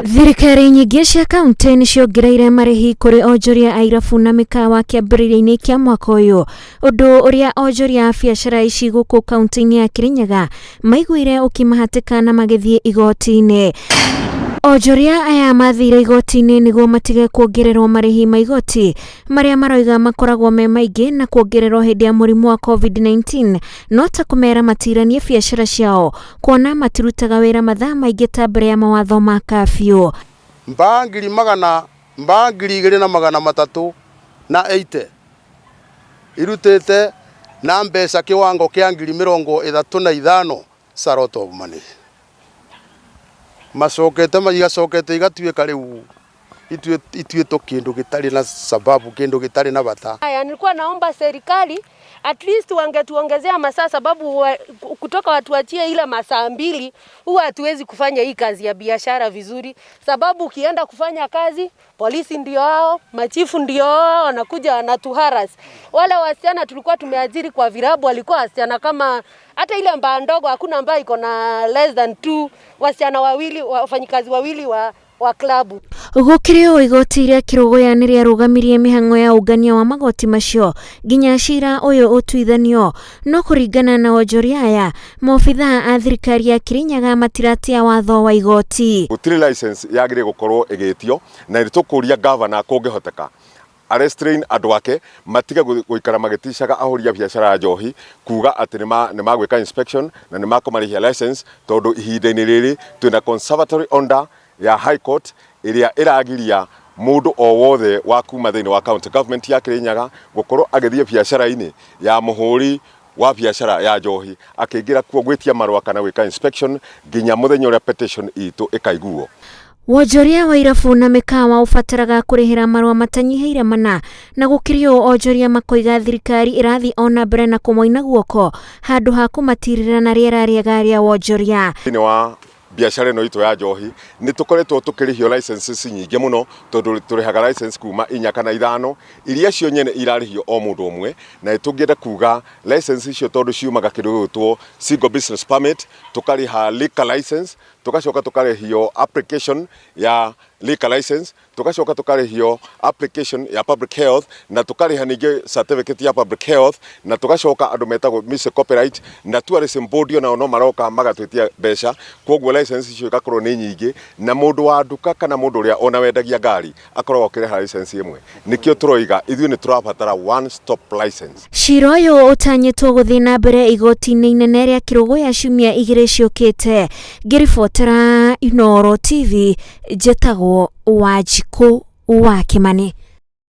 Thirikari nyingĩ cia kaunti nĩ ciongereire marĩhi kũrĩ onjoria a irabu na mĩkawa kĩambĩrĩria-inĩ kĩa mwaka ũyũ, ũndũ ũrĩa onjoria a biacara ici gũkũ kaunti-inĩ ya Kirinyaga maiguire ũkĩmahatĩka na magĩthiĩ igoti-inĩ. Onjoria aya mathire igoti-inĩ nĩguo matige kuongererwo marĩhi ma igoti marĩa maroiga makoragwo me maingĩ na kuongererwo hĩndĩ ya mũrimũ wa COVID-19 no ta kũmera matiranie biacara ciao kuona matirutaga wĩra mathaa maingĩ ta mbere ya mawatho ma kabiũ. Mbaa ngiri magana mbaa 2380 irutĩte na mbeca kiwango kĩa 35,000 it's a lot of money. Macokete igacokete igatuĩka rĩu ituĩtwo kĩndũ gĩtarĩ na sababu, kĩndũ gĩtarĩ na bata. Haya, nilikuwa naomba serikali at least wangetuongezea masaa, sababu kutoka watuachie ile masaa 2 huwa hatuwezi kufanya hii kazi ya biashara vizuri, sababu ukienda kufanya kazi polisi ndio hao, machifu ndio hao, wanakuja wanatuharass. Wale wasichana tulikuwa tumeajiri kwa virabu walikuwa wasichana kama hata ile mbaa ndogo, hakuna mbaa iko na less than 2, wasichana wawili, wafanyikazi wawili wa klabu. Gũkĩrĩ ũũ, igoti rĩa Kĩrũgũya nĩ rĩarũgamirie mĩhang'o ya ũngania wa magoti macio nginya cira ũyũ ũtuithanio. No kũringana na onjoria aya, maobithaa a thirikari ya Kirinyaga matiratia watho wa igoti. Gũtirĩ license yagĩrĩire gũkorwo ĩgĩtio, na nĩ tũkũria governor kũngĩhoteka arestrain andũ ake matige gũikara magĩticaga ahũri a biacara ya njohi kuga atĩ nĩ magwĩka inspection na nĩ makũmarĩhia license, tondũ ihinda-inĩ rĩrĩ twĩna conservatory order ya High Court ĩrĩa ĩragiria mũndũ o wothe wa kuma thĩinĩ wa county government ya Kirinyaga gũkorwo agĩthiĩ biacara-inĩ ya mũhũri wa biacara ya njohi akĩingĩra kuo gwĩtia marũa kana gwĩka inspection nginya mũthenya ũrĩa petition itũ ĩkaiguo. Wonjoria wa irabu na mĩkawa ũbataraga kũrĩhĩra marũa matanyihĩire 4, na gũkĩrĩ ũũ onjoria makoiga thirikari ĩrathiĩ ona mbere na kũmoina guoko handũ ha kũmatirĩra na rĩera rĩega rĩa wonjoria. Thĩinĩ wa biacara ĩno itũ ya njohi nĩ tũkoretwo tũkĩrĩhio licenses nyingĩ mũno, tondũ tũrĩhaga license kuma 4 kana 5 iria cio nyene irarĩhio o mũndũ ũmwe, na tũngĩenda kuga license icio tondũ ciumaga kĩndũ gĩgwĩtwo single business permit, tũkarĩha liquor license, tũgacoka tũkarĩhio application ya liquor license, tũgacoka tũkarĩhio application ya public health, na tũkarĩha ningĩ certificate ya public health, na tũgacoka andũ metagwo music copyright na tourism board onao no maroka magatwĩtia mbeca. Koguo license icio igakorwo nĩ nyingĩ, na mũndũ wa nduka kana mũndũ ũrĩa ona wendagia ngari akoragwo akĩrĩha license ĩmwe. Nĩkĩo tũroiga ithuĩ nĩ tũrabatara one stop license. Cira ũyũ ũtanyĩtwo gũthiĩ na mbere igoti-inĩ inene rĩa Kĩrũgũya ciumia 2 ciũkĩte. Ngĩribotera Inooro TV, njĩtagwo Wanjikũ wa Kĩmani.